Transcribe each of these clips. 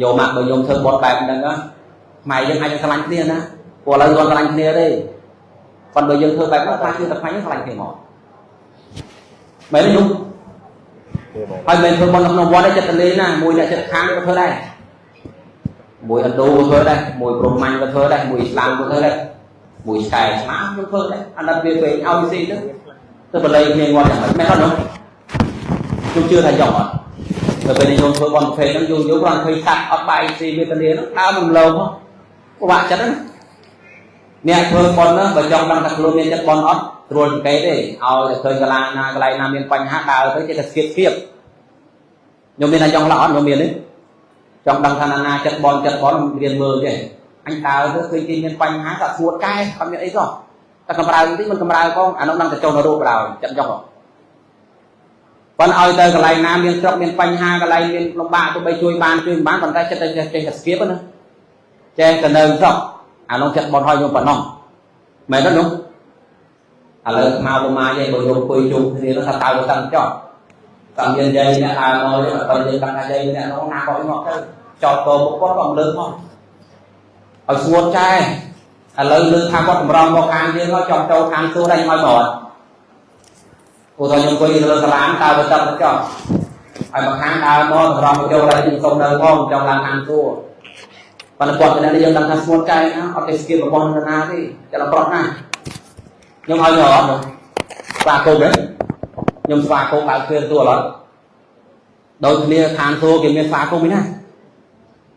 ញោមបើញោមធ្វើបុណ្យបែបហ្នឹងខ្មែរយើងអាចនឹងស្រឡាញ់គ្នាណាព្រោះឥឡូវគាត់ស្រឡាញ់គ្នាទេប៉ុន្តែបើយើងធ្វើបែបហ្នឹងខ្លាចគឺតែខ្មែរយើងស្រឡាញ់គ្នាមកមែនទេញោមហើយមិនធ្វើបុណ្យក្នុងវត្តទេចិត្តទលេណាមួយអ្នកចិត្តខាងក៏ធ្វើដែរមួយឥណ្ឌូក៏ធ្វើដែរមួយព្រហ្មញ្ញក៏ធ្វើដែរមួយអ៊ីស្លាមក៏ធ្វើដែរមួយឆ្កែឆ្មាក៏ធ្វើដែរអាណិតវាពេកឲ្យស៊ីទៅទៅបល័យគ្នាងាត់យ៉ាងម៉េចមែនអត់ញោមខ្ញុំជឿថាយ៉ាងអត់ទៅពេលញោមធ្វើបុណ្យប្រភេទហ្នឹងយូរយូរគ្រាន់ឃើញសត្វអត់បាយស៊ីវេទនាហ្នឹងដើរមិនលោហ៎ពិបាកចិត្តណាអ្នកធ្វើបុណ្យហ្នឹងបើចង់ដឹងថាខ្លួនមានចិត្តបុណ្យអត់ស្រួលសង្កេតទេឲ្យតែឃើញកន្លែងណាកន្លែងណាមានបញ្ហាដើរទៅចេះតែស្គៀបស្គៀបខ្ញុំមានតែចង់ឡោះអត់ខ្ញុំមានទេចង់ដឹងថាណាចិត្តបុណ្យចិត្តបុណ្យរៀនមើលទេអញដើរទៅឃើញគេមានបញ្ហាក៏ស្ងួតកែអត់មានអីសោះតែកម្រើបន្តិចមិនកម្រើផងអានោះដឹងតែចុះនរកបណ្ដោយចិត្តចង់ប៉ុន្តែឲ្យទៅកន្លែងណាមានស្រុកមានបញ្ហាកន្លែងមានលំបាកទោះបីជួយបានជួយមិនបានប៉ុន្តែចិត្តតែចេះតែស្គៀបណាចេះតែនៅស្រុកអានោះចិត្តបុណ្យឲ្យខ្ញុំប៉ុណ្ណោះមែនទេនោះឥឡូវមកប្រមាណឯងបើយកអង្គុយជុំគ្នានោះថាតើទៅតាំងចោះតាមមានយាយអ្នកដើរមកទៅបើយើងដឹងថាយាយអ្នកនោះណាក៏មកទៅចោតកមុខគាត់ក៏មិនលើកមកឲ្យស្ងួតចែឥឡូវលើថាគាត់តម្រង់មកខាងយើងមកចង់ចូលខាងសួរដែរខ្ញុំឲ្យមកអត់ឧទាហរណ៍ខ្ញុំអង្គុយលើសាលាតើទៅទឹកទៅចោះហើយមកខាងដើរមកតម្រង់មកចូលឡើងខ្ញុំសុំនៅផងចង់ឡើងខាងសួរប៉ុន្តែគាត់ទៅនេះយើងដឹងថាស្ងួតកែណាអត់ទេស្គៀបរបស់នរណាទេចិត្តប្រុសណាខ្ញុំឲ្យយកអត់ស្វាគមន៍ទេខ្ញុំស្វាគមន៍បើកទ្វារទទួលអត់ដូចគ្នាឋានសួគ៌គេមានស្វាគមន៍ឯណា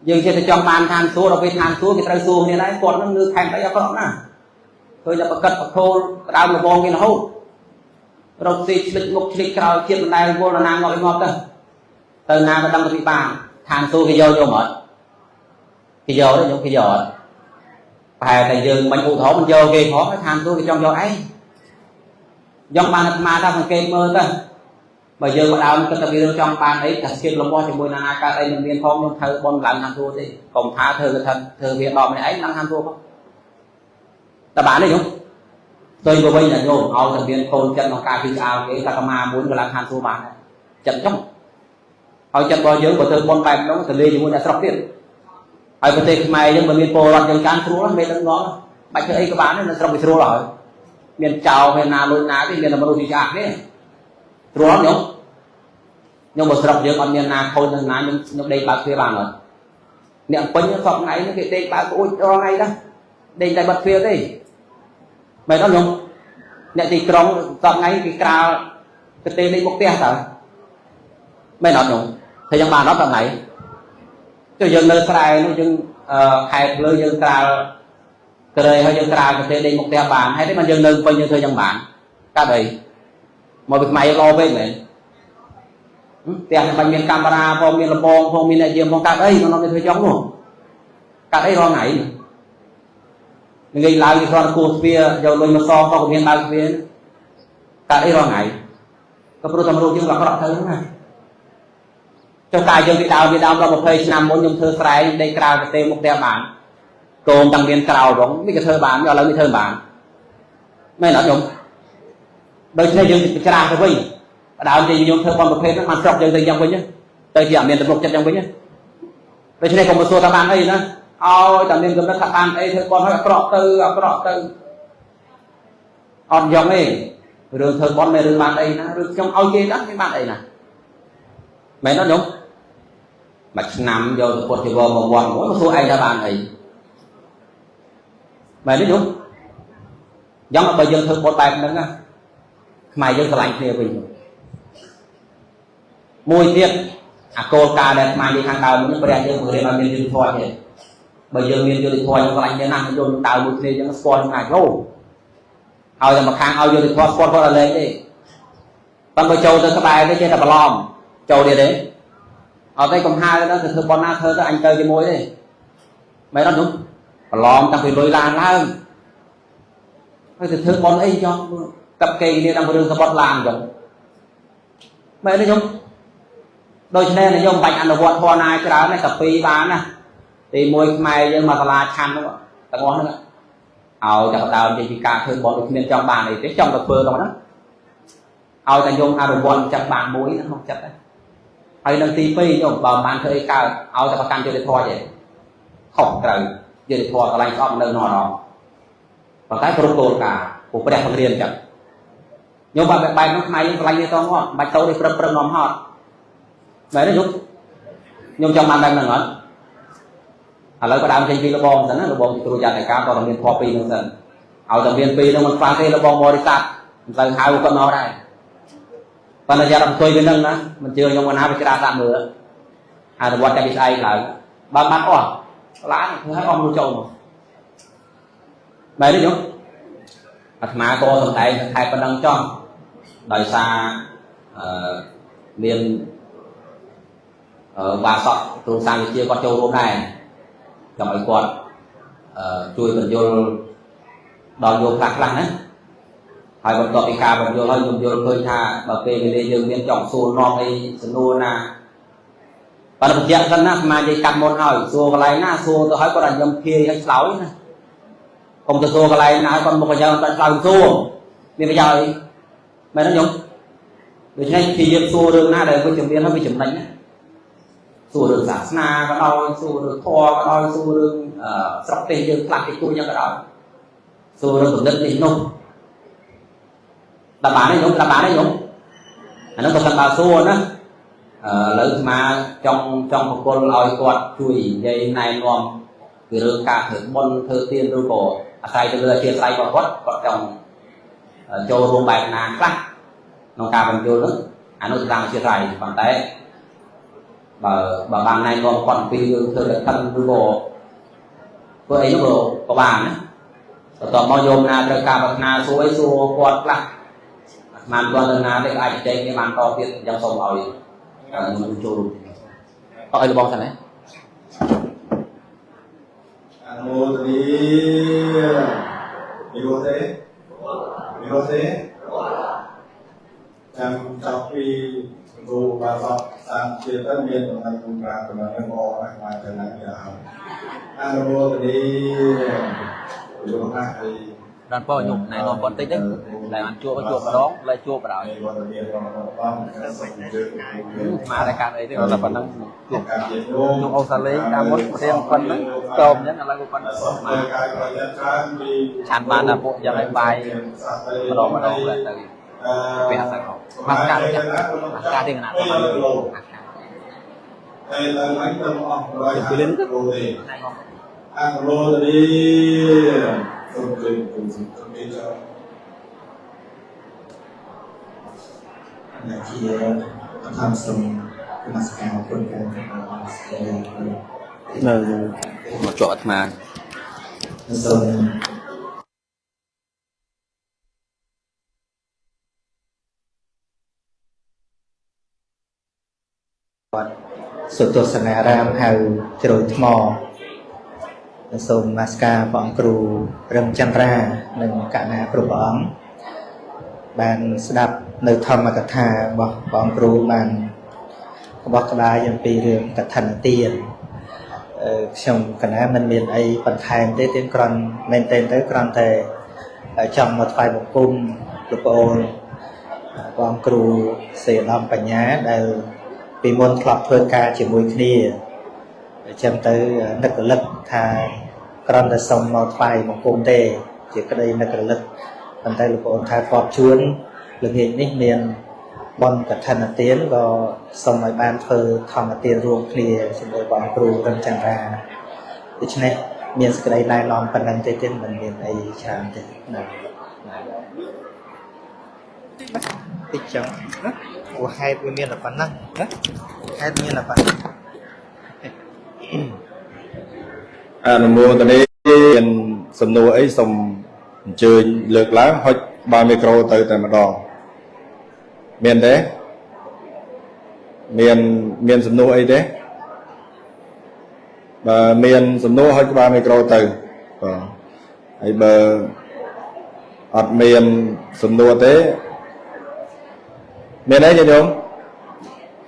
យើងចេះតែចង់បានឋានសួគ៌ដល់ពេលឋានសួគ៌គេត្រូវសួរគ្នាដែរគាត់នឹងងើខែមអីអាក្រក់ណាស់ឃើញតែប្រកិតប្រខូលក្តៅលបងគេរហូតរកស៊ីឆ្លិចមុខឆ្លិចក្រោយជាតិមិនដែលវល់ណាងាប់ឲ្យងាប់ទៅទៅណាក៏ដឹងទៅពិបាកឋានសួគ៌គេយកយកមកគេយកទេខ្ញុំគេយកអត់ប្រហែលតែយើងមិនឧទាហរណ៍មិនយកគេផងឋានសួគ៌គេចង់យកឯងយកបានអាត្មាថាសង្កេតមើលទៅបើយើងមកដើមគិតតែពីរឿងចង់បានអីតែស្គៀបរបស់ជាមួយណានាកើតអីមិនមានផងខ្ញុំធ្វើបន់ឡើងឋានសួគ៌ទេកុំថាធ្វើកថាធ្វើវាដល់ម្នាក់ឯងឡើងឋានសួគ៌ផងតែបានទេញោមផ្ទុយទៅវិញណាញោមឲ្យតែមានកូនចិត្តក្នុងការជួយស្អាតគេតែកម្មាមួយក៏ឡើងឋានសួគ៌បានដែរចិត្តចុងហើយចិត្តរបស់យើងបើធ្វើបន់បែបហ្នឹងទៅលេជាមួយអ្នកស្រុកទៀតហើយប្រទេសខ្មែរយើងបើមានពលរដ្ឋយើងកាន់ស្រួលមេដឹកនាំបាច់ធ្វើអីក៏បានដែរនៅស្រុកវាស្រួលហើយមានចោលមានណាលួចណាទេមានតែមនុស្សទីស្អាតនេះស្រួលញោមខ្ញុំបើស្រុកយើងអត់មានណាខូចនឹងណាខ្ញុំខ្ញុំដេកបើកទ្វារបានអត់អ្នកពេញសពថ្ងៃនេះគេដេកបើកក្អួចរាល់ថ្ងៃដែរដេកតែបិទទ្វារទេមែនអត់ខ្ញុំអ្នកទីក្រុងសពថ្ងៃគេក្រាលកទេដេកមុខផ្ទះតើមែនអត់ខ្ញុំធ្វើយ៉ាងបានអត់សពថ្ងៃចុះយើងនៅស្រែនោះយើងខែភ្លើយើងក្រាលក្រេហើយយើងក្រាលកទេដេកមុខផ្ទះបានហើយទេមិនយើងនៅពេញយើងធ្វើយ៉ាងបានកាត់អីមកពីខ្មែរល្អពេកមែនផ្ទះបាញ់មានកាមេរ៉ាផងមានលបងផងមានអ្នកយាមផងកាត់អីក្នុងនោះធ្វើចង់នោះកាត់អីរាល់ថ្ងៃងាយឡើងគេគ្រាន់តែគោះទ្វារយកលុយមកសងក៏មានបើកទ្វារកាត់អីរាល់ថ្ងៃក៏ព្រោះតែមនុស្សយើងអាក្រក់ទៅហ្នឹងណាចុះកាយយើងពីដើមពីដើមដល់20ឆ្នាំមុនខ្ញុំធ្វើស្រែខ្ញុំដេកក្រៅប្រទេសមុខផ្ទះបានកូនតាំងមានក្រៅផងនេះក៏ធ្វើបានឥឡូវនេះធ្វើបានមែនអត់ខ្ញុំដូច្នេះយើងច្រាស់ទៅវិញដើមជាខ្ញុំធ្វើបន់ប្រភេទហ្នឹងបានស្រុកយើងទៅយ៉ាងវិញទៅជាអត់មានទំនុកចិត្តយ៉ាងវិញដូច្នេះកុំមកសួរថាបានអីណាឲ្យតែមានកំណត់ថាបានអីធ្វើបន់ហើយអាក្រក់ទៅអាក្រក់ទៅអត់យ៉ាងទេរឿងធ្វើបន់មិនរឿងបានអីណារឿងខ្ញុំឲ្យគេណាមិនបានអីណាមែនអត់ខ្ញុំមួយឆ្នាំយកទៅពុទ្ធជីវរមកវត្តមួយមកសួរឯងថាបានអីមែនទេខ្ញុំយ៉ាងបើយើងធ្វើបន់បែបហ្នឹងណាខ្មែរយើងស្រឡាញ់គ្នាវិញមួយទៀតអាគោលការណ៍ដែលខ្មែរយើងខាងដើមនេះព្រះយើងបង្រៀនឲ្យមានយុត្តិធម៌ទេបើយើងមានយុត្តិធម៌យើងស្រឡាញ់គ្នាណាស់យើងដើរមួយគ្នាយើងស្គាល់គ្នាយោឲ្យតែមកខាងឲ្យយុត្តិធម៌ស្គាល់គាត់អត់លែងទេប៉ុន្តែបើចូលទៅក្បែរទៅចេះតែបន្លំចូលទៀតទេអត់ទេកុំហៅទៅទៅធ្វើប៉ុណ្ណាធ្វើទៅអញទៅជាមួយទេមែនអត់នោះបន្លំតាំងពីលុយឡានឡើងហើយទៅធ្វើប៉ុនអីចង់កាប់គេគ្នាតាំងពីរឿងសបុតឡានអញ្ចឹងមែនទេខ្ញុំដូច្នេះនិយមបាច់អនុវត្តធម៌ណាច្រើនណាតែពីរបានណាទីមួយខ្មែរយើងមកសាលាឆាន់នោះទាំងអស់ហ្នឹងឲ្យតែដើមនិយាយពីការធ្វើបន់ដូចគ្មានចង់បានអីទេចង់តែធ្វើដល់ហ្នឹងឲ្យតែយំអនុវត្តចិត្តបានមួយណាក្នុងចិត្តហ្នឹង ហើយនឹងទី2ញោមបើមិនបានធ្វើអីកើតឲ្យតែប្រកាន់យុត្តិធម៌ទេខុសត្រូវយុត្តិធម៌កន្លែងស្អប់នៅក្នុងអារម្មណ៍ប៉ុន្តែគ្រប់គោលការណ៍ព្រោះព្រះបង្រៀនចឹងញោមបើបែបបែបនោះខ្មែរយើងឆ្លាញ់នេះតមកមិនបាច់ទៅនេះព្រឹបព្រឹបនាំហត់មែនទេញោមញោមចង់បានបែបហ្នឹងអត់ឥឡូវក៏ដើមចេញពីលបងសិនណាលបងគ្រូយន្តការក៏តែមានធម៌ពីរហ្នឹងសិនឲ្យតែមានពីរហ្នឹងមិនខ្វះទេលបងបរិស័ទមិនសូវហៅគាត់មកដែរប៉ុន្តែយ៉ាងអង្គុយវានឹងណាមិនជឿខ្ញុំកណាវាច្រាសាក់មើលអនុវត្តតែពីស្អែកឡើងបើបានអស់ឡានធ្វើឲ្យអស់មនុស្សចូលមកបែរនេះញោមអាត្មាក៏សំដែងសង្ខេបប៉ុណ្ណឹងចោះដោយសារអឺមានអឺបាសកគ្រូសាវិជ្ជាគាត់ចូលរួមដែរចង់ឲ្យគាត់អឺជួយបញ្យលដល់យោខ្លះខ្លះណាហើយបន្ទាប់ពីការបញ្យលហើយខ្ញុំយល់ឃើញថាបើពេលវេលាយើងមានចង់សួរនាំអីសំណួរណាបើបញ្ជាក់សិនណាស្មានិយាយកាត់មុនហើយសួរកន្លែងណាសួរទៅហើយគាត់ឲ្យខ្ញុំភាយឲ្យឆ្លើយណាកុំទៅសួរកន្លែងណាហើយគាត់មកកញ្ចក់គាត់ឆ្លើយសួរមានប្រយោជន៍អីមែនទេខ្ញុំដូច្នេះព្យាយាមសួររឿងណាដែលវិជ្ជមានហើយវាចំណេញណាសួររឿងសាសនាក៏ដោយសួររឿងធម៌ក៏ដោយសួររឿងស្រុកទេសយើងខ្លះតិចតួចយ៉ាងក៏ដោយសួររឿងគំនិតនេះនោះដល់បានទេញោមដល់បានទេញោមអានោះបើសិនបើសួរណាឥឡូវអាត្មាចង់ចង់បកលឲ្យគាត់ជួយនិយាយណែនាំពីរឿងការធ្វើបុណ្យធ្វើទានឬក៏អាស្រ័យទៅលើអធិស្ឋានរបស់គាត់គាត់ចង់ចូលរួមបែបណាខ្លះក្នុងការបញ្យល់នោះអានោះតាមអធិស្ឋានប៉ុន្តែបើបើបានណែនាំគាត់អំពីរឿងធ្វើកឋិនឬក៏ធ្វើអីនោះក៏បានណាបន្ទាប់មកយោមណាត្រូវការប្រាថ្នាសួរអីសួរគាត់ខ្លះអាត្មាមិនទាន់ទៅណាទេអាចចែកគ្នាបានតទៀតអញ្ចឹងសូមឲ្យខ្ញុំចូលរួមអត់ឲ្យលបងសិនណា អនុមោទនីមីរស់ទេមីរស់ទេចាំចប់ពីគ្រូបាសកសានជាទៅមានតំណែងក្នុងប្រាតំណែងល្អណាស់មកទៅណាគេហើយអនុមោទនីលោកណាស់ហើយ ដល់ពោញោមណែនាំគាត់តិចទៅតែបានជួបជួបម្ដងលែជួបបណ្ដោយ វត្តមានរបស់បងសូមអញ្ជើញ មកតែកាន់អីទេគាត់តែប៉ុណ្ណឹងជួប ការជាញោម ជួបអូស្ត្រាលីតាមមុនព្រៀងប៉ុណ្ណឹងតមអញ្ចឹងឥឡូវក៏ប៉ុណ្ណឹង សូម មក កាយប្រយ័ត្នច្រើនពី ឆាន់បានតែពួកយ៉ាងឲ្យបាយម្ដងម្ដងទៅពេលអត់សូវខុសមកកាត់មកកាត់ទេកណាត់មកកាត់ តែឡើងឡើងទៅអស់150 ពីលិន គីឡូទេអនុលោទនីសូមជឿគុណសូមជឿចោ ដែលជាបឋមសូមនមស្ការអរគុណការ នៅមកជាប់អាត្មា សូមវត្តសុទស្សនារាមហៅជ្រោយថ្មសូមនមស្ការព្រះអង្គគ្រូរឹមចន្ទ្រានិងកណាគ្រប់ព្រះអង្គបានស្ដាប់នៅធម្មកថារបស់ព្រះអង្គគ្រូបានក្បោះក្បាយអំពីរឿងកឋិនទានខ្ញុំកណាមិនមានអីបន្ថែមទេទៀងគ្រាន់មែនទែនទៅគ្រាន់តែចង់មកថ្វាយបង្គំលោកប្អូនព្រះអង្គគ្រូសេដំបញ្ញាដែលពីមុនធ្លាប់ធ្វើការជាមួយគ្នាអញ្ចឹងទៅនឹករលឹកថាគ្រាន់តែសុំមកថ្វាយបង្គំទេជាក្តីនឹករលឹកប៉ុន្តែលោកប្អូនថាធ្លាប់ជួនល្ងាចនេះមានបុណ្យកឋិនទានក៏សូមឲ្យបានធ្វើធម្មទានរួមគ្នាជាមួយព្រះអង្គគ្រូរឹមចន្ទ្រាដូច្នេះមានសេចក្តីណែនាំប៉ុណ្ណឹងទេទៀតមិនមានអីច្រើនទេណាតិចចឹងណាព្រោះហេតុវាមានតែប៉ុណ្ណឹងណាហេតុមានតែប៉ុណ្ណឹង អនុមោទនីមានសំណួរអីសូមអញ្ជើញលើកឡើងហុចបើមីក្រូទៅតែម្ដងមានទេមានមានសំណួរអីទេបើមានសំណួរហុចក្បាលមីក្រូទៅបាទហើយបើអត់មានសំណួរទេមានអីញាតិញោម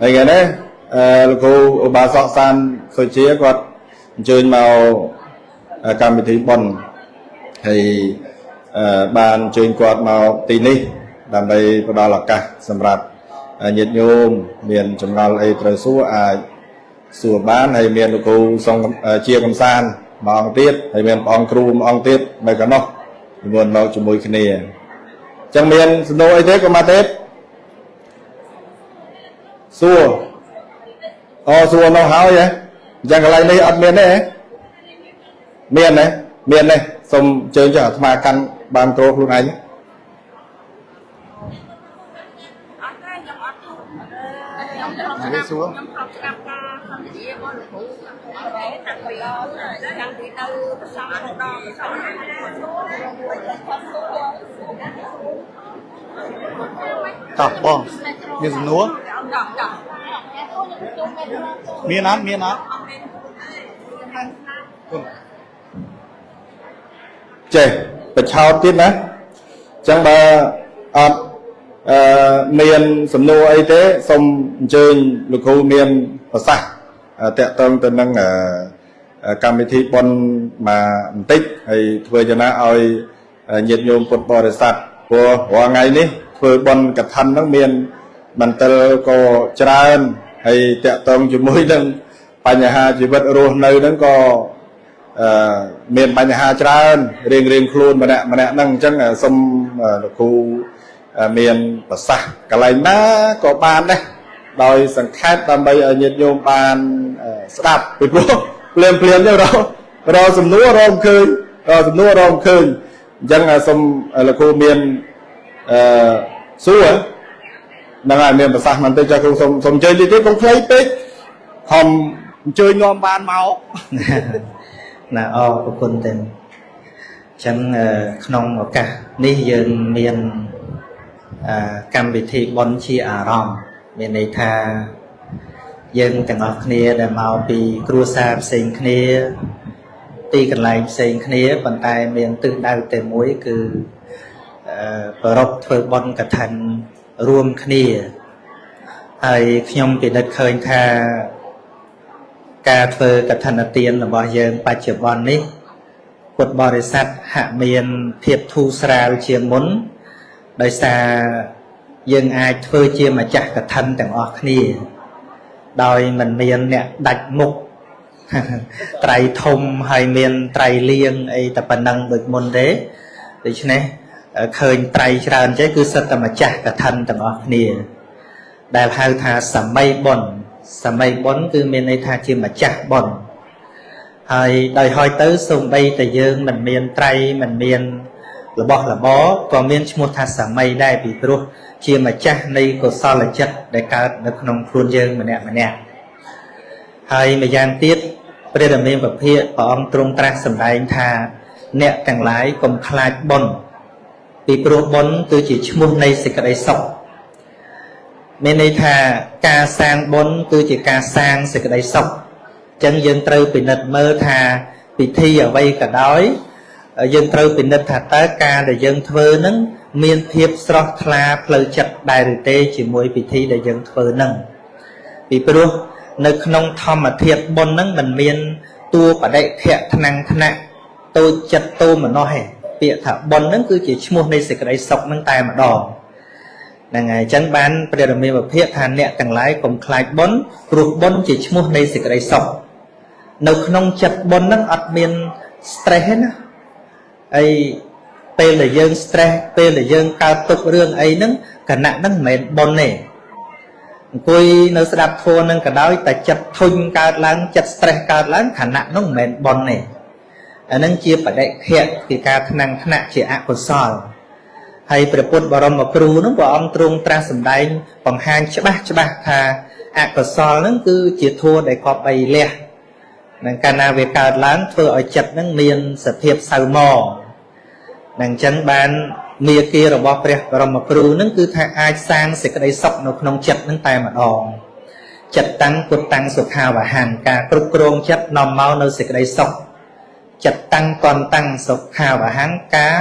ហើយថ្ងៃនេះអឺលោកគ្រូឧបាសកសានសុជាគាត់អញ្ជើញមកកម្មវិធីបុណ្យហើយអឺបានអញ្ជើញគាត់មកទីនេះដើម្បីផ្ដល់ឱកាសសម្រាប់ ញាតិញោមមានចម្ងល់អីត្រូវសួរអាចសួរបានហើយមានលោកគ្រូសុងជាកំសាន្តមួយអង្គទៀតហើយមានព្រះអង្គគ្រូមួយអង្គទៀតនៅកណ្ដោះនិមន្តមកជាមួយគ្នាអញ្ចឹងមានសំណួរអីទេកុមារទេពសួរអូសួរនោះហើយហ៎អញ្ចឹងកន្លែងនេះអត់មានទេហ៎មានទេមានទេសូមអញ្ជើញចុះអាត្មាកាន់បានគ្រូខ្លួនឯង អត់ទេខ្ញុំអត់ខ្ញុំធ្លាប់ស្ដាប់ខ្ញុំធ្លាប់ស្ដាប់ការសន្ទនារបស់លោកគ្រូខ្ញុំធ្លាប់តាំងពីតាំងពីនៅប្រសងរដងប្រសង តោះបងមានសំណួរ ចាចា មានអត់មានអត់ ចេះបិឆោតទៀតណាអញ្ចឹងបើអត់អឺមានសំណួរអីទេសូមអញ្ជើញលោកគ្រូមានប្រសាសន៍តាក់ទងទៅនឹងកម្មវិធីបុណ្យមកបន្តិចហើយធ្វើយ៉ាងណាឲ្យញាតិញោមពុទ្ធបរិស័ទព្រោះរាល់ថ្ងៃនេះធ្វើបុណ្យកឋិនហ្នឹងមានមន្ទិលក៏ច្រើនហើយតាក់ទងជាមួយនឹងបញ្ហាជីវិតរស់នៅហ្នឹងក៏ អឺមានបញ្ហាច្រើនរៀងរៀងខ្លួនម្នាក់ម្នាក់ហ្នឹងអញ្ចឹងសូមលោកគ្រូមានប្រសាសន៍កន្លែងណាក៏បានដែរដោយសង្ខេបដើម្បីឲ្យញាតិញោមបានស្ដាប់ពីព្រោះភ្លាមភ្លាមទៅរករកសំណួររកឃើញរកសំណួររកឃើញអញ្ចឹងសូមលោកគ្រូមានអឺសួរហ្នឹងហើយមានប្រសាសន៍បន្តិចចាគ្រូសូមសូមអញ្ជើញតិចទៀតកុំខ្លីពេកខំអញ្ជើញនាំបានមក ណាអរគុណទេអញ្ចឹងក្នុងឱកាសនេះយើងមានកម្មវិធីបុណ្យជាអារម្មណ៍មានន័យថាយើងទាំងអស់គ្នាដែលមកពីគ្រួសារផ្សេងគ្នាទីកន្លែងផ្សេងគ្នាប៉ុន្តែមានទិសដៅតែមួយគឺប្រពធ្វើបុណ្យកឋិនរួមគ្នាហើយខ្ញុំពិនិត្យឃើញថាការធ្វើកឋិនទានរបស់យើងបច្ចុប្បន្ននេះពុទ្ធបរិស័ទហាក់មានភាពធូរស្រាលជាងមុនដោយសារយើងអាចធ្វើជាម្ចាស់កឋិនទាំងអស់គ្នាដោយមិនមានអ្នកដាច់មុខត្រៃធំហើយមានត្រៃលៀងអីតែប៉ុណ្ណឹងដូចមុនទេដូច្នេះឃើញត្រៃច្រើនចេះគឺសិតតែម្ចាស់កឋិនទាំងអស់គ្នាដែលហៅថាសម័យបុណ្យសម័យបុណ្យគឺមានន័យថាជាម្ចាស់បុណ្យហើយដោយហើយទៅសូម្បីតែយើងមិនមានត្រៃមិនមានរបស់របរក៏មានឈ្មោះថាសម័យដែរពីព្រោះជាម្ចាស់នៃកុសលចិត្តដែលកើតនៅក្នុងខ្លួនយើងម្នាក់ម្នាក់ហើយម្យ៉ាងទៀតព្រះរាមាពភាកព្រះអង្គទ្រង់ត្រាស់សម្ដែងថាអ្នកទាំងឡាយកុំខ្លាចបុណ្យពីព្រោះបុណ្យគឺជាឈ្មោះនៃសេចក្តីសុខមានន័យថាការសាងបុណ្យគឺជាការសាងសេចក្តីសុខអញ្ចឹងយើងត្រូវពិនិត្យមើលថាពិធីអ្វីក៏ដោយយើងត្រូវពិនិត្យថាតើការដែលយើងធ្វើនឹងមានភាពស្រស់ថ្លាផ្លូវចិត្តដែរឬទេជាមួយពិធីដែលយើងធ្វើនឹងពីព្រោះនៅក្នុងធម្មធាតុបុណ្យនឹងមិនមានតួបដិខៈថ្នាំងថ្នាក់តូចចិត្តតោមនោះទេពាក្យថាបុណ្យនឹងគឺជាឈ្មោះនៃសេចក្តីសុខនឹងតែម្ដងហ្នឹងហើយអញ្ចឹងបានព្រះរាមាវិភាកថាអ្នកទាំងឡាយកុំខ្លាចបុណ្យព្រោះបុណ្យជាឈ្មោះនៃសេចក្តីសុខនៅក្នុងចិត្តបុណ្យនឹងអត់មាន stress ទេណាហើយពេលដែលយើង stress ពេលដែលយើងកើតទុករឿងអីហ្នឹងគណៈហ្នឹងមិនមែនបុណ្យទេអង្គុយនៅស្ដាប់ធម៌ហ្នឹងក៏ដោយតែចិត្តធុញកើតឡើងចិត្ត stress កើតឡើងខណៈហ្នឹងមិនមែនបុណ្យទេអាហ្នឹងជាបដិខៈគឺការថ្នាំងថ្នាក់ជាអកុសលហើយព្រះពុទ្ធបរមគ្រូហ្នឹងព្រះអង្គទ្រង់ត្រាស់សម្ដែងបង្ហាញច្បាស់ច្បាស់ថាអកុសលហ្នឹងគឺជាធម៌ដែលគប្បីលះនឹងកាលណាវាកើតឡើងធ្វើឲ្យចិត្តហ្នឹងមានសភាពសៅហ្មងនឹងអញ្ចឹងបានមាគារបស់ព្រះបរមគ្រូហ្នឹងគឺថាអាចសាងសេចក្តីសុខនៅក្នុងចិត្តហ្នឹងតែម្ដងចិត្តតាំងពុតតាំងសុខាវហੰការគ្រប់គ្រងចិត្តនាំមកនៅសេចក្តីសុខចិត្តតាំងកនតាំងសុខាវហੰការ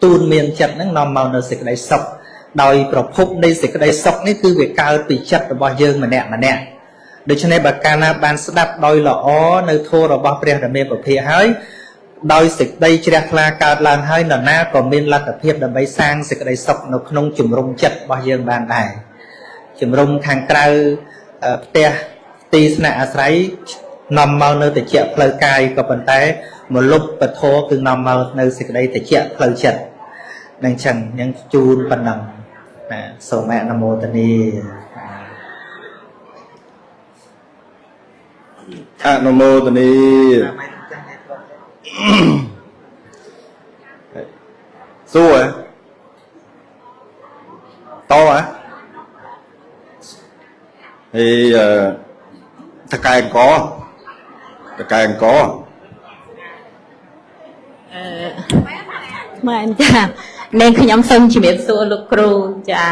ទូនមានចិត្តហ្នឹងនាំមកនៅសេចក្តីសុខដោយប្រភពនៃសេចក្តីសុខនេះគឺវាកើតពីចិត្តរបស់យើងម្នាក់ម្នាក់ដូច្នេះបើកាលណាបានស្ដាប់ដោយល្អនៅធម៌របស់ព្រះរាមាពភាកហើយដោយសេចក្តីជ្រះថ្លាកើតឡើងហើយនរណាក៏មានលទ្ធភាពដើម្បីសាងសេចក្តីសុខនៅក្នុងជំរុំចិត្តរបស់យើងបានដែរ ជំរុំខាងក្រៅផ្ទះទីស្នាក់អាស្រ័យនាំមកនៅតិចផ្លូវកាយក៏ប៉ុន្តែមលុបពធគឺនាំមកនៅសេចក្តីតិចផ្លូវចិត្តនឹងចឹងនឹងជូនប៉ុណ្ណឹងបាទសូមអនុមោទនាអនុមោទនាសួរតហ៎ហើយតកែអង្គតកែអង្គ មែនចានាងខ្ញុំសូមជំរាបសួរលោកគ្រូចា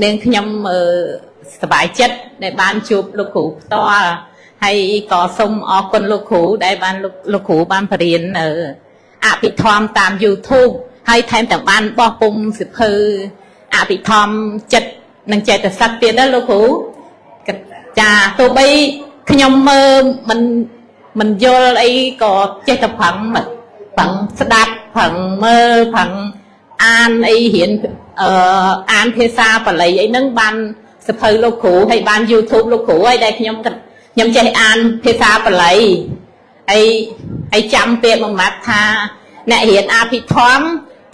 នាងខ្ញុំសប្បាយចិត្តដែលបានជួបលោកគ្រូផ្ទាល់ហើយក៏សូមអរគុណលោកគ្រូដែលបានលោកគ្រូបានបរៀនអភិធម្មតាម YouTube ហើយថែមទាំងបានបោះពុំសិភៅអភិធម្មចិត្តនិងចេតសិកទៀតណាលោកគ្រូចាទោះបីខ្ញុំមើលមិនយល់អីក៏ចេះតែប្រឹងស្ដាប់ប្រឹងមើលប្រឹងអានអីរៀនអានភាសាបាលីអីហ្នឹងបានសិភៅលោកគ្រូហើយបាន YouTube លោកគ្រូហើយដែលខ្ញុំចេះអានភាសាបាលីហើយចាំពាក្យមួយម៉ាត់ថាអ្នករៀនអភិធម្ម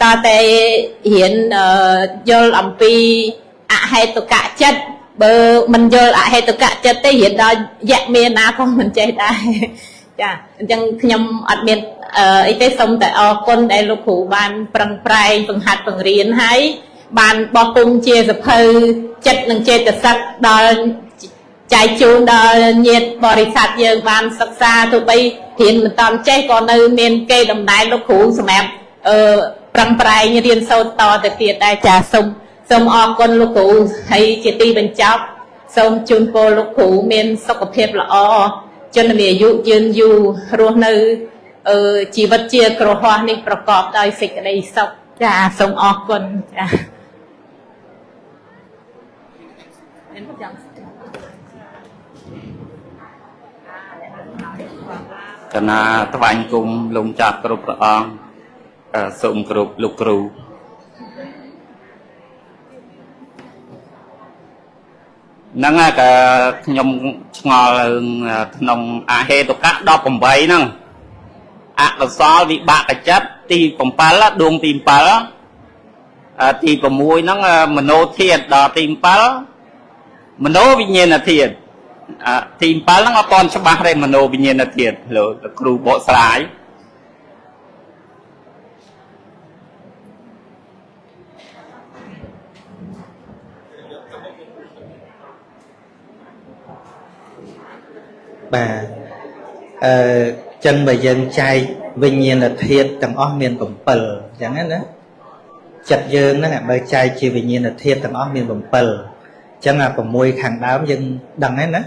តើតែរៀនយល់អំពីអហេតុកៈចិត្តបើមិនយល់អហេតុកៈចិត្តទេរៀនដល់យៈមានណាក៏មិនចេះដែរចាអញ្ចឹងខ្ញុំអត់មានអីទេសូមតែអរគុណដែលលោកគ្រូបានប្រឹងប្រែងបង្ហាត់បង្រៀនហើយបានបោះពុំជាសភៅចិត្តនិងចេតសិកដល់ចែកជូនដល់ញាតិបរិស័ទយើងបានសិក្សាទោះបីរៀនមិនតាន់ចេះក៏នៅមានគេដំណែលលោកគ្រូសម្រាប់ប្រឹងប្រែងរៀនសូត្រតទៅទៀតដែរចាសូមអរគុណលោកគ្រូហើយជាទីបញ្ចប់សូមជូនពរលោកគ្រូមានសុខភាពល្អជនមានអាយុយឺនយូររស់នៅជីវិតជាគ្រហស្ថនេះប្រកបដោយសេចក្តីសុខចាសូមអរគុណចាកណាថ្វាយគុំលំចាស់គ្រប់ព្រះអង្គសូមគ្រប់លោកគ្រូហ្នឹងហើយក៏ខ្ញុំឆ្ងល់រឿងក្នុងអហេតុកៈ18ហ្នឹងអកុសលវិបាកចិត្តទី7ដួងទី7ទី6ហ្នឹងមโนធាតុដល់ទី7មโนវិញ្ញាណធាតុទី7ហ្នឹងអត់ទាន់ច្បាស់ទេមโนវិញ្ញាណធាតុលោកគ្រូបកស្រាយ បាទចឹងបើយើងចែកវិញ្ញាណធាតុទាំងអស់មាន7អញ្ចឹងណាចិត្តយើងហ្នឹងបើចែកជាវិញ្ញាណធាតុទាំងអស់មាន7អញ្ចឹងអា6ខាងដើមយើងដឹងហើយណា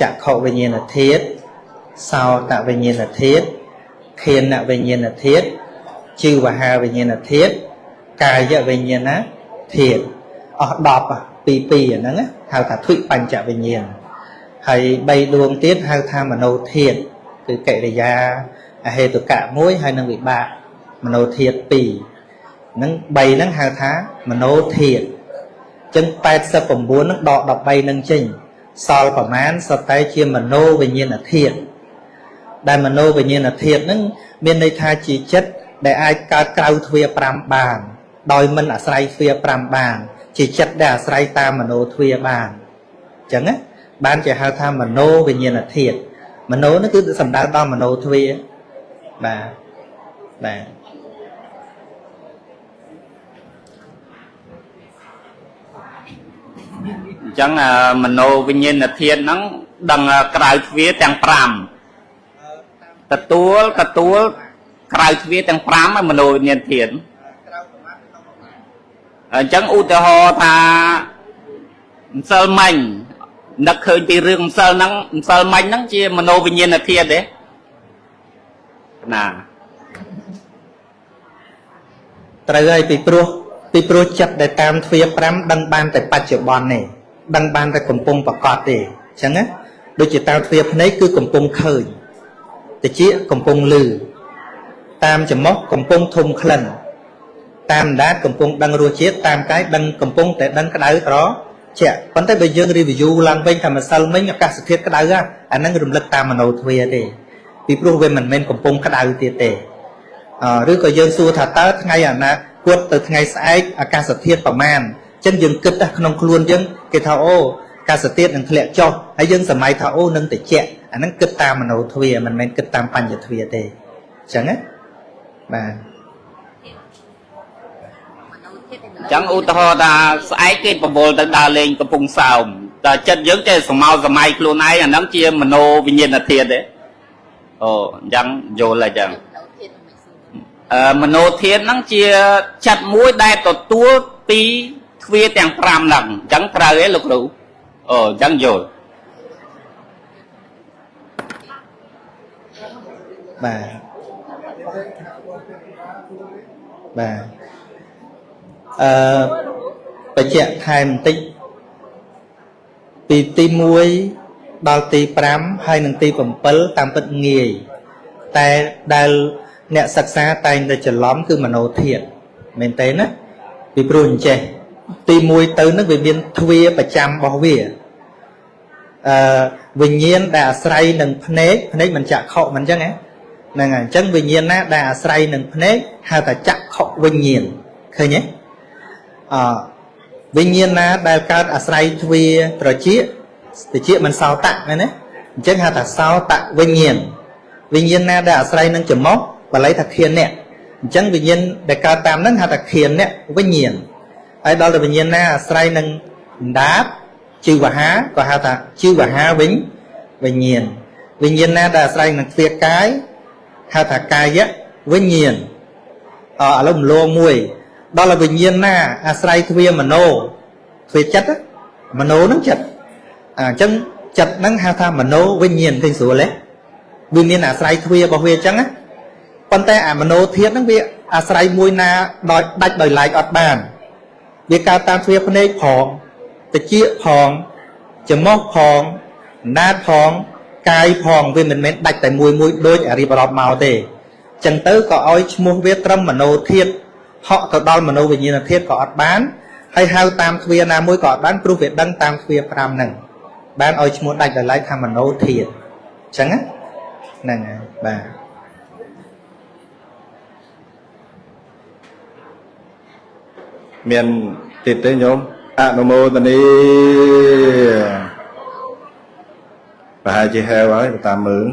ចក្ខុវិញ្ញាណធាតុសោតវិញ្ញាណធាតុឃានវិញ្ញាណធាតុជីវហាវិញ្ញាណធាតុកាយវិញ្ញាណធាតុអស់10ពី2អាហ្នឹងហៅថាទ្វិបញ្ចវិញ្ញាណហើយ3ដួងទៀតហៅថាមโนធាតុគឺកិរិយាអហេតុកៈ1ហើយនឹងវិបាកមโนធាតុ2ហ្នឹង3ហ្នឹងហៅថាមโนធាតុអញ្ចឹង89ហ្នឹងដក13ហ្នឹងចេញសល់ប្រមាណសុទ្ធតែជាមโนវិញ្ញាណធាតុដែលមโนវិញ្ញាណធាតុហ្នឹងមានន័យថាជាចិត្តដែលអាចកើតក្រៅទ្វារ5បានដោយមិនអាស្រ័យទ្វារ5បានជាចិត្តដែលអាស្រ័យតាមមโนទ្វារបានអញ្ចឹងណាបានជាហៅថាមโนវិញ្ញាណធាតុមโนនោះគឺសំដៅដល់មโนទ្វារបាទបាទ អញ្ចឹងមโนវិញ្ញាណធាតុហ្នឹងដឹងក្រៅទ្វារទាំង5ទទួលក្រៅទ្វារទាំង5ហើយមโนវិញ្ញាណធាតុអញ្ចឹងឧទាហរណ៍ថាម្សិលមិញនឹកឃើញពីរឿងម្សិលហ្នឹងម្សិលមិញហ្នឹងជាមโนវិញ្ញាណធាតុទេណា ត្រូវហើយពីព្រោះចិត្តដែលតាមទ្វារ5ដឹងបានតែបច្ចុប្បន្នទេដឹងបានតែកំពុងប្រកបទេអញ្ចឹងណាដូចជាតាមទ្វារភ្នែកគឺកំពុងឃើញតិចកំពុងឮតាមច្រមុះកំពុងធំក្លិនតាមអណ្ដាតកំពុងដឹងរសជាតិតាមកាយដឹងកំពុងតែដឹងក្តៅត្រ ជាក់ប៉ុន្តែបើយើង review ឡើងវិញថាម្សិលមិញអាកាសធាតុក្តៅអាហ្នឹងរំលឹកតាមមโนទ្វាទេពីព្រោះវាមិនមែនកំពុងក្តៅទៀតទេឬក៏យើងសួរថាតើថ្ងៃអនាគតទៅថ្ងៃស្អែកអាកាសធាតុប្រមាណអញ្ចឹងយើងគិតក្នុងខ្លួនយើងគេថាអូអាកាសធាតុនឹងធ្លាក់ចុះហើយយើងសម័យថាអូនឹងតិចអាហ្នឹងគិតតាមមโนទ្វាមិនមែនគិតតាមបញ្ញទ្វាទេអញ្ចឹងណាបាទ អញ្ចឹងឧទាហរណ៍ថាស្អែកគេប្រមូលទៅដើរលេងកំពង់សោមតែចិត្តយើងចេះសមោសម័យខ្លួនឯងអាហ្នឹងជាមโนវិញ្ញាណធាតុទេអូអញ្ចឹងយល់ហើយអញ្ចឹងមโนធាតុហ្នឹងជាចិត្តមួយដែលទទួលពីទ្វាទាំង5ហ្នឹងអញ្ចឹងត្រូវទេលោកគ្រូអូអញ្ចឹងយល់ បាទបាទបញ្ជាក់ថែមបន្តិចពីទី1ដល់ទី5ហើយនិងទី7តាមពិតងាយតែដែលអ្នកសិក្សាតែងតែច្រឡំគឺមโนធាតុមែនទេណាពីព្រោះអញ្ចេះទី1ទៅនឹងវាមានទ្វាប្រចាំរបស់វាវិញ្ញាណដែលអាស្រ័យនឹងភ្នែកភ្នែកមិនចក្ខុមិនអញ្ចឹងហ៎ហ្នឹងហើយអញ្ចឹងវិញ្ញាណណាដែលអាស្រ័យនឹងភ្នែកហៅថាចក្ខុវិញ្ញាណឃើញទេវិញ្ញាណណាដែលកើតអាស្រ័យទ្វាត្រចៀកត្រចៀកមិនសោតៈមែនទេអញ្ចឹងហៅថាសោតវិញ្ញាណវិញ្ញាណណាដែលអាស្រ័យនឹងច្រមុះបាលីថាឃានៈអញ្ចឹងវិញ្ញាណដែលកើតតាមហ្នឹងហៅថាឃានៈវិញ្ញាណហើយដល់ទៅវិញ្ញាណណាអាស្រ័យនឹងដាបជីវហាក៏ហៅថាជីវហាវិញវិញ្ញាណវិញ្ញាណណាដែលអាស្រ័យនឹងទ្វាកាយហៅថាកាយវិញ្ញាណឥឡូវមលងមួយដល់វិញ្ញាណណាអាស្រ័យទ្វាមโนទ្វាចិត្តមโนហ្នឹងចិត្តអញ្ចឹងចិត្តហ្នឹងហៅថាមโนវិញ្ញាណឃើញស្រួលទេវាមានអាស្រ័យទ្វារបស់វាអញ្ចឹងណាប៉ុន្តែអាមโนធាតុហ្នឹងវាអាស្រ័យមួយណាដោយដាច់ដោយឡែកអត់បានវាកើតតាមទ្វាភ្នែកផងត្រចៀកផងច្រមុះផងណាតផងកាយផងវាមិនមែនដាច់តែមួយមួយដូចអារៀបរាប់មកទេចឹងទៅក៏ឲ្យឈ្មោះវាត្រឹមមโนធាតុហក់ទៅដល់មโนវិញ្ញាណធាតុក៏អត់បានហើយហៅតាមទ្វាណាមួយក៏អត់បានព្រោះវាដឹងតាមទ្វា5ហ្នឹងបានឲ្យឈ្មោះដាច់ដោយឡែកថាមโนធាតុចឹងណាហ្នឹងហើយបាទ មានទៀតទេញោមអនុមោទនីប្រហែលជាហែវហើយតាមមើល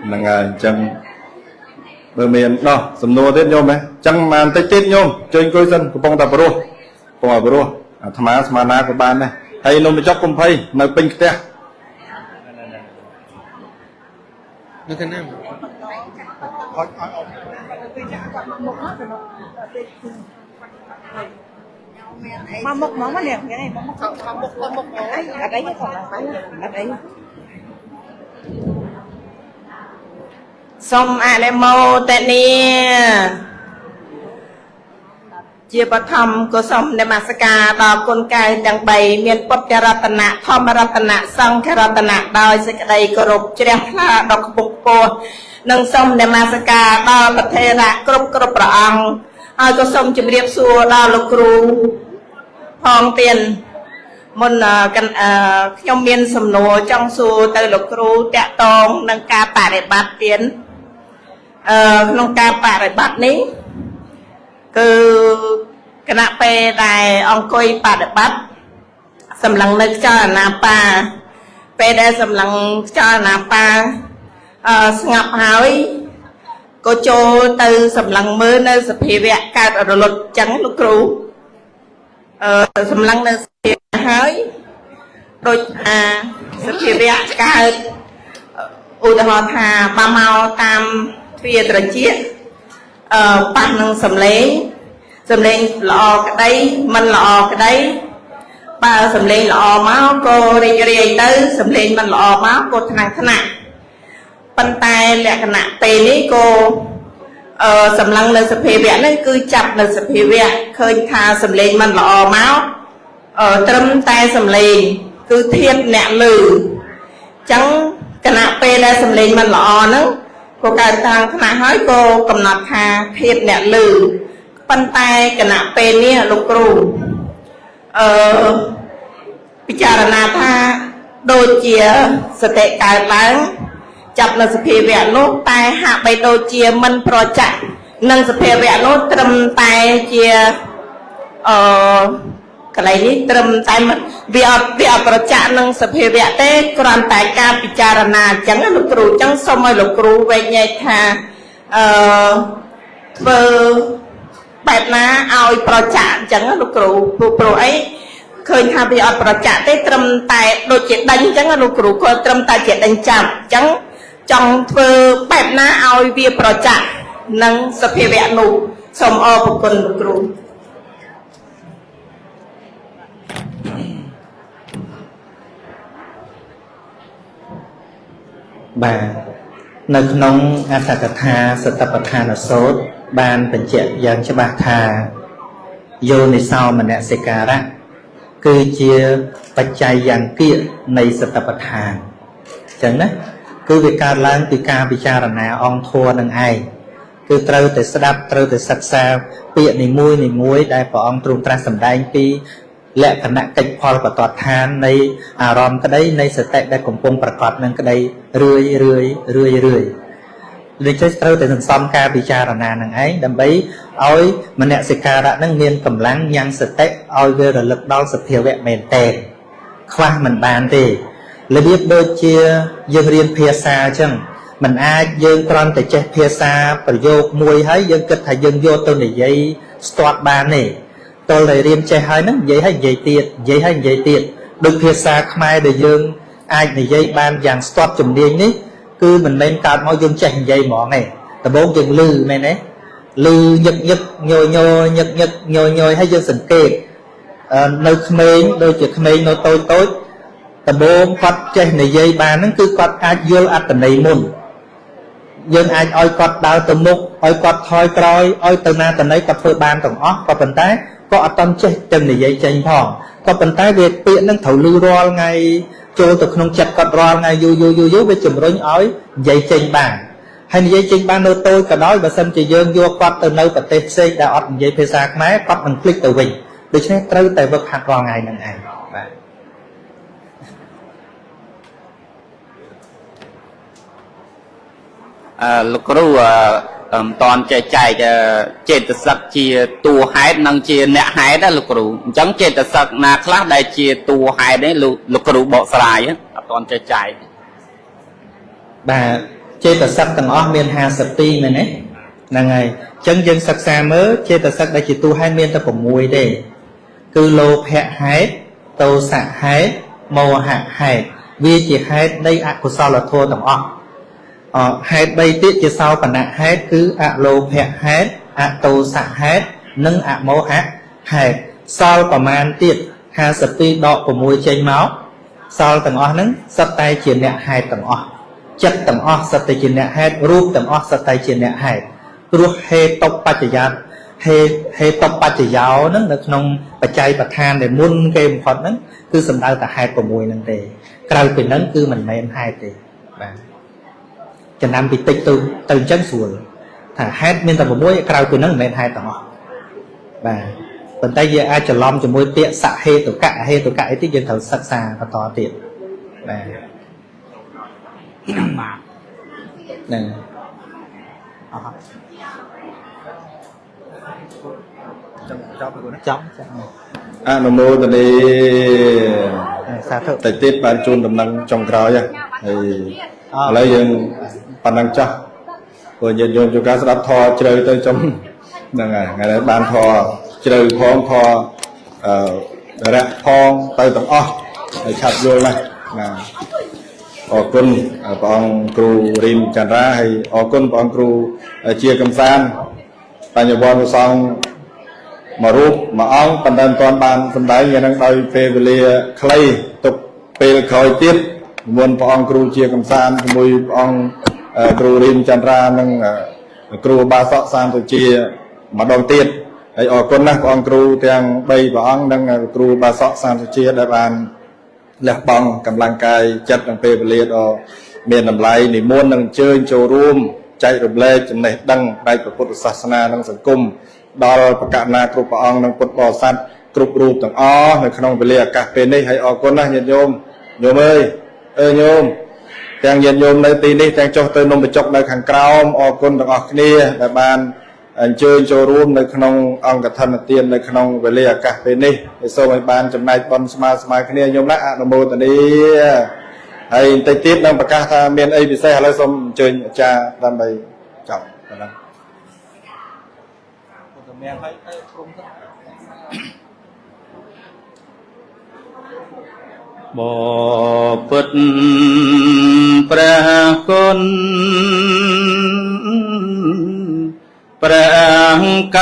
ហ្នឹងហើយអញ្ចឹងបើមានដោះសំណួរទៀតញោមហ៎អញ្ចឹងបានតិចទៀតញោមជួយអង្គុយសិនកំពុងតែព្រោះកំពុងតែព្រោះអាត្មាស្មានណាក៏បានដែរហើយនំបញ្ចុកកុំភ័យនៅពេញផ្ទះ នៅខាងណា មកមុខហ្មងនេះហ្នឹងមកមុខមកមុខមកមុខអីអត់អីទេអត់អីសូមអនុមោទនាជាបឋមក៏សូមនមស្ការដល់គុណកែវទាំង3មានពុទ្ធរតនៈធម្មរតនៈសង្ឃរតនៈដោយសេចក្តីគោរពជ្រះថ្លាដល់ខ្ពង់ខ្ពស់និងសូមនមស្ការដល់ប្រធេរៈគ្រប់គ្រប់ព្រះអង្គហើយក៏សូមជម្រាបសួរដល់លោកគ្រូផងទៀតមុនខ្ញុំមានសំណួរចង់សួរទៅលោកគ្រូតាក់ទងនឹងការបរិបត្តិទៀតក្នុងការបរិបត្តិនេះគឺគណៈពេលដែលអង្គុយបរិបត្តិសម្លឹងនៅខ្យល់អាណាបាពេលដែលសម្លឹងខ្យល់អាណាបាស្ងប់ហើយក៏ចូលទៅសម្លឹងមើលនៅសភាវៈកើតរលត់ចឹងលោកគ្រូសម្លឹងនៅសភាវៈហើយដូចថាសភាវៈកើតឧទាហរណ៍ថាបើមកតាមទ្វាត្រចៀកប៉ះនឹងសំឡេងសំឡេងល្អក្តីមិនល្អក្តីបើសំឡេងល្អមកក៏រីករាយទៅសំឡេងមិនល្អមកក៏ថ្នាំងថ្នាក់ប៉ុន្តែលក្ខណៈពេលនេះក៏សម្លឹងនៅសភាវៈនេះគឺចាប់នៅសភាវៈឃើញថាសំឡេងមិនល្អមកត្រឹមតែសំឡេងគឺធៀបអ្នកលឺចឹងគណៈពេលដែលសំឡេងមិនល្អហ្នឹងក៏កើតតាំងថ្នាក់ហើយក៏កំណត់ថាធៀបអ្នកលឺប៉ុន្តែគណៈពេលនេះលោកគ្រូ ពិចារណាថាដូចជាសតិកើតឡើង ចាប់នៅសភាវៈនោះតែហាក់បីដូចជាមិនប្រចាក់នឹងសភាវៈនោះត្រឹមតែជាអឺកន្លែងនេះត្រឹមតែមិនវាអត់ប្រចាក់នឹងសភាវៈទេគ្រាន់តែការពិចារណាអញ្ចឹងណាលោកគ្រូអញ្ចឹងសូមឲ្យលោកគ្រូវែកញែកថាអឺធ្វើបែបណាឲ្យប្រចាក់អញ្ចឹងណាលោកគ្រូព្រោះអីឃើញថាវាអត់ប្រចាក់ទេត្រឹមតែដូចជាដេញអញ្ចឹងណាលោកគ្រូក៏ត្រឹមតែជាដេញចាប់អញ្ចឹងចង់ធ្វើបែបណាឲ្យវាប្រចាក់នឹងសភាវៈនោះសូមអរគុណលោកគ្រូ បាទនៅក្នុងអត្ថកថាសតិប្បដ្ឋានសូត្របានបញ្ជាក់យ៉ាងច្បាស់ថាយោនិសោមនសិការៈគឺជាបច្ច័យយ៉ាងគៀកនៃសតិប្បដ្ឋានអញ្ចឹងណាគឺវាកើតឡើងពីការពិចារណាអង្គធម៌នឹងឯងគឺត្រូវតែស្ដាប់ត្រូវតែសិក្សាពាក្យនីមួយនីមួយដែលព្រះអង្គទ្រង់ត្រាស់សម្ដែងពីលក្ខណៈកិច្ចផលបតតឋាននៃអារម្មណ៍ក្តីនៃសតិដែលកំពុងប្រកបនឹងក្តីរឿយរឿយរឿយរឿយដូច្នេះត្រូវតែសន្សំការពិចារណានឹងឯងដើម្បីឲ្យមនសិការៈនឹងមានកម្លាំងញ៉ាំងសតិឲ្យវារលឹកដល់សភាវៈមែនទែនខ្វះមិនបានទេរបៀបដូចជាយើងរៀនភាសាអញ្ចឹងមិនអាចយើងគ្រាន់តែចេះភាសាប្រយោគមួយហើយយើងគិតថាយើងយកទៅនិយាយស្ទាត់បានទេតលតែរៀនចេះហើយហ្នឹងនិយាយហើយនិយាយទៀតនិយាយហើយនិយាយទៀតដូចភាសាខ្មែរដែលយើងអាចនិយាយបានយ៉ាងស្ទាត់ជំនាញនេះគឺមិនមែនកើតមកយើងចេះនិយាយហ្មងទេដំបូងយើងលឺមែនទេលឺញឹកញឹកញយញយញឹកញឹកញយញយហើយយើងសង្កេតនៅក្មេងដូចជាក្មេងនៅតូចតូចដំបូងគាត់ចេះនិយាយបានហ្នឹងគឺគាត់អាចយល់អត្ថន័យមុនយើងអាចឲ្យគាត់ដើរទៅមុខឲ្យគាត់ថយក្រោយឲ្យទៅណាទៅណីគាត់ធ្វើបានទាំងអស់ក៏ប៉ុន្តែក៏អត់តន់ចេះទាំងនិយាយចេញផងក៏ប៉ុន្តែវាពាក្យហ្នឹងត្រូវលឺរាល់ថ្ងៃចូលទៅក្នុងចិត្តគាត់រាល់ថ្ងៃយូរយូរយូរយូរវាជំរុញឲ្យនិយាយចេញបានហើយនិយាយចេញបាននៅតូចក៏ដោយបើសិនជាយើងយកគាត់ទៅនៅប្រទេសផ្សេងដែលអត់និយាយភាសាខ្មែរគាត់នឹងភ្លេចទៅវិញដូច្នេះត្រូវតែវឹកហាត់រាល់ថ្ងៃហ្នឹងឯងបាទ លោកគ្រូមិនតាន់ចេះចែកចេតសិកជាតួហេតុនិងជាអ្នកហេតុណាលោកគ្រូអញ្ចឹងចេតសិកណាខ្លះដែលជាតួហេតុនេះលោកគ្រូបកស្រាយអត់តាន់ចេះចែក បាទចេតសិកទាំងអស់មាន52មែនទេហ្នឹងហើយអញ្ចឹងយើងសិក្សាមើលចេតសិកដែលជាតួហេតុមានតែ6ទេគឺលោភៈហេតុទោសៈហេតុមោហៈហេតុវាជាហេតុនៃអកុសលធម៌ទាំងអស់ហេតុ3ទៀតជាសោបនៈហេតុគឺអលោភៈហេតុអទោសៈហេតុនិងអមោហៈហេតុសល់ប្រមាណទៀត52ដក6ចេញមកសល់ទាំងអស់ហ្នឹងសុទ្ធតែជាអ្នកហេតុទាំងអស់ចិត្តទាំងអស់សុទ្ធតែជាអ្នកហេតុរូបទាំងអស់សុទ្ធតែជាអ្នកហេតុព្រោះហេតុបច្ចយាហេតុបច្ចយោហ្នឹងនៅក្នុងបច្ច័យប្រធានដែលមុនគេបំផុតហ្នឹងគឺសំដៅតែហេតុ6ហ្នឹងទេក្រៅពីហ្នឹងគឺមិនមែនហេតុទេបាទចំណាំពីតិចទៅអញ្ចឹងស្រួលថាហេតុមានតែ6ក្រៅពីហ្នឹងមិនមែនហេតុទាំងអស់បាទប៉ុន្តែយើងអាចច្រឡំជាមួយពាក្យសហេតុកៈហេតុកៈអីទៀតយើងត្រូវសិក្សាបន្តទៀតបាទហ្នឹងអស់ ចប់ទៅណា ចប់ អនុមោទនា សាធុ តិចទៀតបានជូនដំណឹងចុងក្រោយហើយឥឡូវយើងប៉ុណ្ណឹងចាស់ព្រោះញាតិញោមជួនកាលស្ដាប់ធម៌ជ្រៅទៅចំហ្នឹងហើយថ្ងៃនេះបានធម៌ជ្រៅផងធម៌អឺរៈផងទៅទាំងអស់ហើយឆាប់យល់ណាស់ណាអរគុណព្រះអង្គគ្រូរីមចន្ទរាហើយអរគុណព្រះអង្គគ្រូជាកំសាន្តបញ្ញវន្តសង្ឃមួយរូបមួយអង្គប៉ុន្តែមិនទាន់បានសម្ដែងយ៉ាងហ្នឹងដោយពេលវេលាខ្លីទុកពេលក្រោយទៀតមុនព្រះអង្គគ្រូជាកំសាន្តជាមួយព្រះអង្គគ្រូរីមចន្ទរានិងគ្រូបាសកសានសុជាមួយដងទៀតហើយអរគុណណាស់ព្រះអង្គគ្រូទាំង3ព្រះអង្គនិងគ្រូបាសកសានសុជាដែលបានលះបង់កម្លាំងកាយចិត្តនិងពេលវេលាដ៏មានតម្លៃនិមន្តនិងអញ្ជើញចូលរួមចែករំលែកចំណេះដឹងផ្នែកពុទ្ធសាសនានិងសង្គមដល់ប្រកាសណាគ្រប់ព្រះអង្គនិងពុទ្ធបរិស័ទ គ្រប់រូបទាំងអស់នៅក្នុងវេលាឱកាសពេលនេះហើយអរគុណណាស់ញាតិញោមញោមអើយអើញោមទាំងញាតិញោមនៅទីនេះទាំងចុះទៅនំបញ្ចុកនៅខាងក្រោមអរគុណទាំងអស់គ្នាដែលបានអញ្ជើញចូលរួមនៅក្នុងអង្គកឋិនទាននៅក្នុងវេលាឱកាសពេលនេះហើយសូមឲ្យបានចំណែកបុណ្យស្មើស្មើគ្នាញោមណាអនុមោទនាហើយបន្តិចទៀតនឹងប្រកាសថាមានអីពិសេសឥឡូវសូមអញ្ជើញអាចារ្យដើម្បីចប់ប៉ុណ្ណឹង បពិតព្រះគុណព្រះក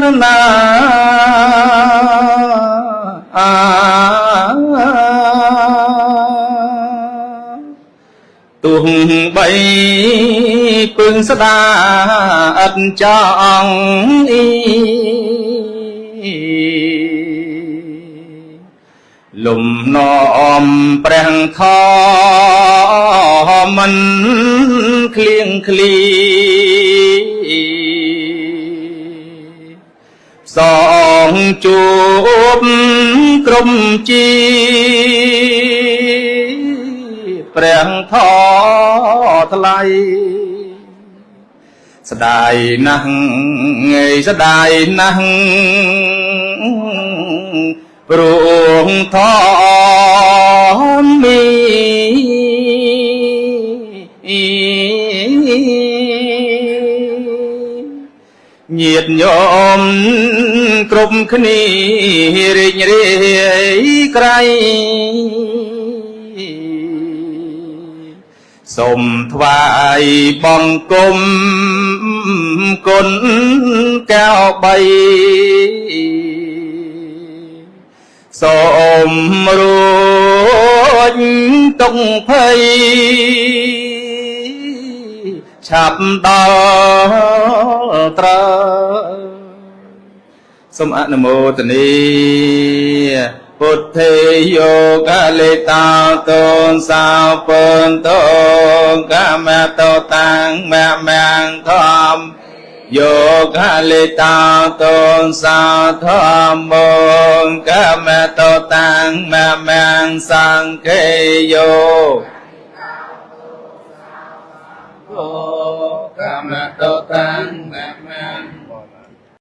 រុណាទោះបីពឹងស្ដាឥតចង់អីលំនាំព្រះធម៌មិនឃ្លៀងឃ្លីសងជួបក្រុមជីព្រះធម៌ថ្លៃស្ដាយណាស់ងាយស្ដាយណាស់ព្រោះធម៌មីញាតញោមគ្រប់គ្នារីករាយក្រៃសូមថ្វាយបង្គំគុណកែវបីសូមរួចទុកភ័យឆាប់ដល់ត្រូវសូមអនុមោទនាពុទ្ធេយោកលេតាតោសាពន្តោកមតោតាំងមមងធម្មយោកលេតាតោសាធម្មោកមតោតាំងមមងសង្ឃេយោកមតោ